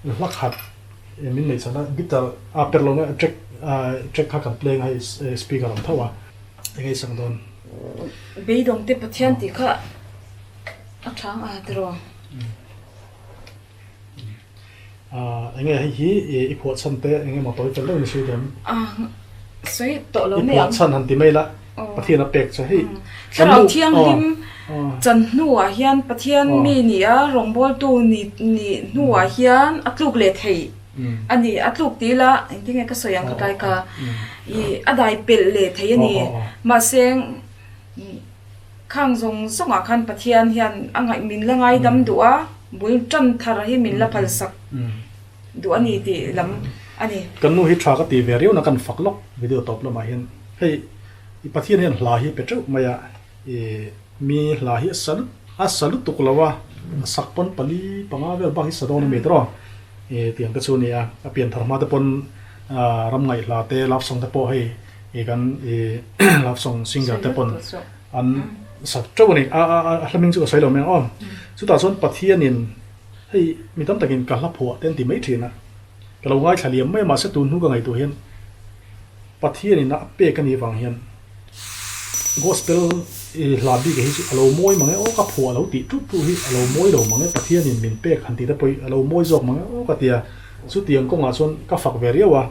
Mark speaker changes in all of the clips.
Speaker 1: Hla khat min neih chhan a guitar a per lo nge track track kha kan play ang hei speaker ang tho a eng ei sak dawn.
Speaker 2: Beidawng te Pathian tih kha a tha ang a tiraw.
Speaker 1: Eng nge hei hi i phuah chhan te eng emaw tawi fel deuh ni sawi dem.
Speaker 2: Sawi tawh lo mai ang.
Speaker 1: I phuah chhan han ti mai la Pathian a pek che hei.
Speaker 2: Thlarau Thianghlim chan hnuah hian Pathian mi ni a rawngbawltu ni ni hnuah hian a tluk leh thei a ni. A tluk ti ila engtin nge ka sawi ang khatlai kha i a dai pelh leh thei a ni. Mahse khang zawng zawngah khan Pathian hian a ngaih min la ngaidam duh a, bul tan thar hi min la phalsak duh a ni tih lam a ni.
Speaker 1: Kan nu hi tha ka ti ve riau na kan fak lawk video tawp lamah hian hei i Pathian hian hla hi pe teuh mai a. I mi hla hi a sa a sa lutuk lo a, a sak pawn pali panga vel bak hi sa dawn a mi tawh i tiang te chu a ni a, a pian thar hma te pawn ram ngaih hla te love song te pawh hei i kan i love song singer te pawn an sak teuh a ni a a a hla hming chu ka sawi lo mai ang aw chutah chuan Pathianin hei mi tam takin ka hla phuah te an ti mai thin a, ka lo ngaithla liam mai a mahse tun hnu ka ngaihtuah hian Pathianin a pek a nih vang hian. Gospel i hla bik hi chu a lo mawi mang e aw ka phuah lo tih tut tut hi a lo mawi lo mang e Pathianin min pek han tih te pawh hi a lo mawi zawk mang e aw ka ti a, chutiang kawngah chuan ka fak ve riau a,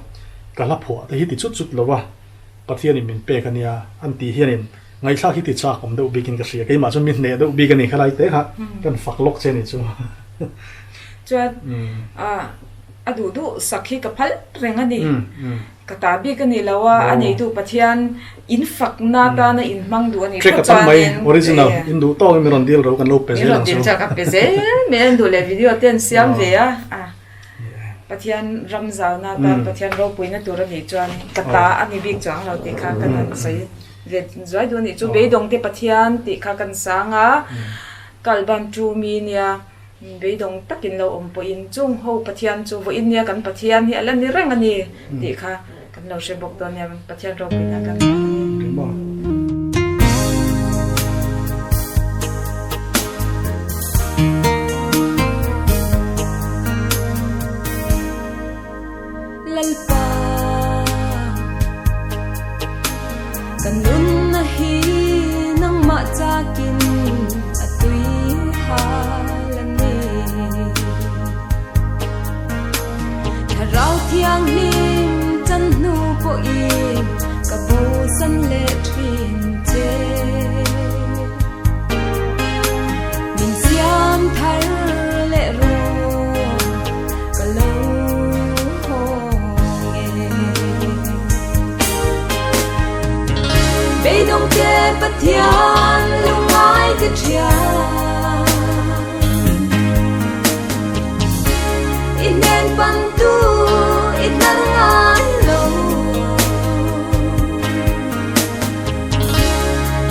Speaker 1: ka hla phuah te hi ti chut chut lo a, Pathianin min pek a nia an tih hianin ngaihthlak hi ti chak awm deuh bikin ka hria, keimah chuan mi hneh deuh bik a ni khalai te kha kan fak lawk che a ni chu.
Speaker 2: Chuan a duh duh sak hi ka phal reng a ni. Ka ta bik a ni lo a, a neitu Pathian in fakna tana in hmang duh a nih
Speaker 1: phawt chuan in original in duh tawk in min rawn deal ro kan lo pe zel ang chu.
Speaker 2: Min rawn deal chuan ka pe zel mai a, an duh leh video te an siam ve a, Pathian ram zauna tan Pathian ropuina tur a nih chuan ka ta a ni bik chuang lo tih kha kan han sawi ve zuai duh a nih chu. Beidawng te Pathian tih kha kan sang a, kalban tu mi nia. Beidawng takin lo awm pawhin chung ho Pathian chu vawiin nia kan Pathian hi a la ni reng a ni tih kha kan lo hre bawk dawn nia Pathian ropuina kan hlan a ni. Lalpa ka nunna hi nangmah chakin a tui hal a ni. Thlarau Thianghlim chan hnu pawhin ka bosan leh thin che. Min siam thar leh rawh ka lo hawng e. Beidawng te Pathian lungngai te thian I hnen pantu i hnar ngai lo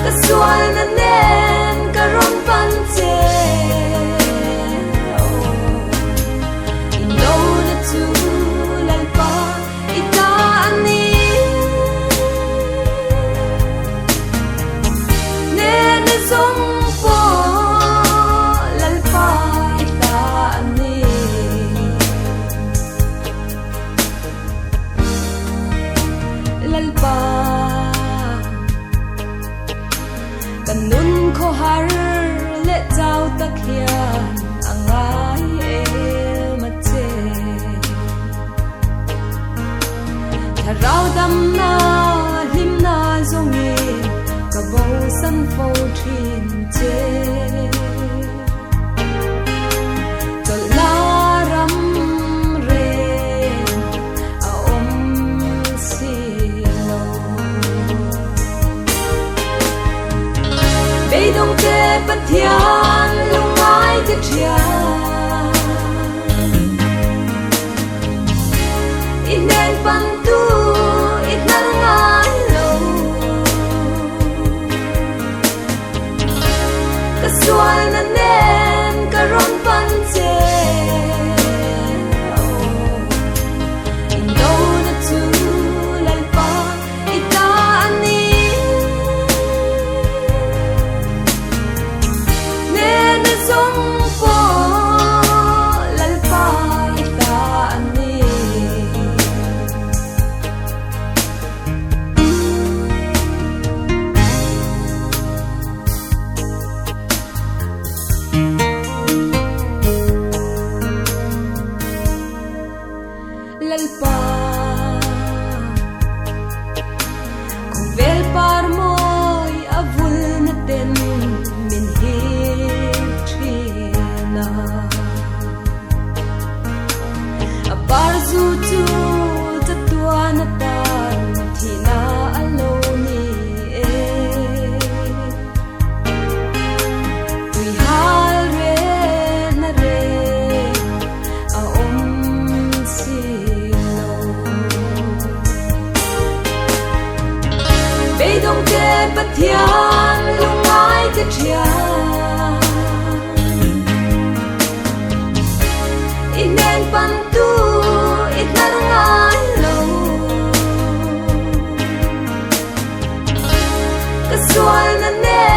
Speaker 2: Ka sualna nen ka rawn pan che I no-na chu Lalpa i ta a ni. Hnena zawng pawh Lalpa i ta a ni. Lalpa kan nun khawhar leh chau tak hian a ngai em a che. Thlarau damna hlimna zawngin ka bosan fo thin che. Chawlhna ram reng a awm si lo. Beidawng te Pathian lungngai te thian. I hnen pantu i hnar ngai lo. Ka sualna nen ka rawn pan che. Indona chu Lalpa i ta a ni. Hnena zawng pawh Lalpa i ta. Pathian lungngai te thian. I hnen pantu i hnar ngai lo. Ka sualna nen.